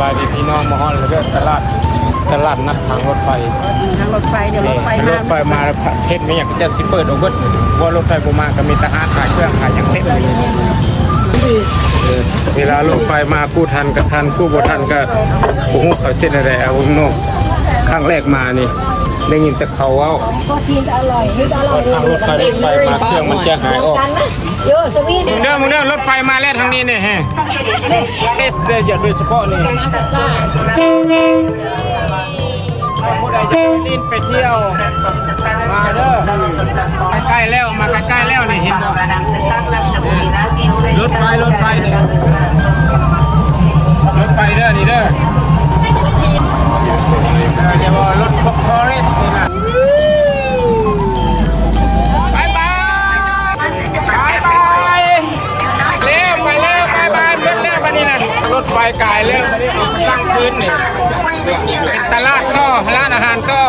ສະບາຍດີພີ່ນ້ອງ ມາຮອດແລ້ວເດີ ຕະຫຼາດ ຕະຫຼາດນັດທາງລົດໄຟ. ທາງລົດໄຟ ດຽວລົດໄຟມາ ລົດໄຟມາແລ້ວ ເຮັດແມ່ນຫຍັງກໍຈະຊິເປີດອອກເບິດ. ວ່າລົດໄຟບໍ່ມາກໍມີແຕ່ຮ້ານຂາຍເຄື່ອງຂາຍຫຍັງເຕັມ. ເວລາລົດໄຟມາ ກູ້ທັນກໍທັນ ກູ້ບໍ່ທັນກໍບໍ່ຮູ້ເຂົາເຮັດແນວໃດ. ເອົາເນາະ ຄັ້ງແລກມານີ້ ໄດ້ຍິນແຕ່ເຂົາເວົ້າ. ທາງລົດໄຟ ລົດໄຟມາ ເຄື່ອງມັນຈະຫາຍອອກ. ເດີ ເດີ ລົດໄຟມາແລ້ວທາງນີ້ນີ້. ເອສເດ ໂດຍສະເພາະນີ້ ຜູ້ໃດຈະຫຼິ້ນໄປທ່ຽວ ມາເດີ ໃກ້ໆແລ້ວ ມາໃກ້ໆແລ້ວນີ້ ເຫັນບໍ່? ລົດໄຟ ລົດໄຟນີ້ ລົດໄຟເດີ ນີ້ເດີ ເອີ ດຽວວ່າລົດພວກທອເຣສນີ້ນະ. ບາຍບາຍ ບາຍບາຍ ແລ້ວ ໄປແລ້ວ ບາຍບາຍ ໝົດແລ້ວບັດນີ້ນະ. ລົດໄຟກາຍແລ້ວ ບັດນີ້ເອົາຕັ້ງຄືນນີ້ ເປັນຕະຫຼາດຕໍ່ ຮ້ານອາຫານຕໍ່.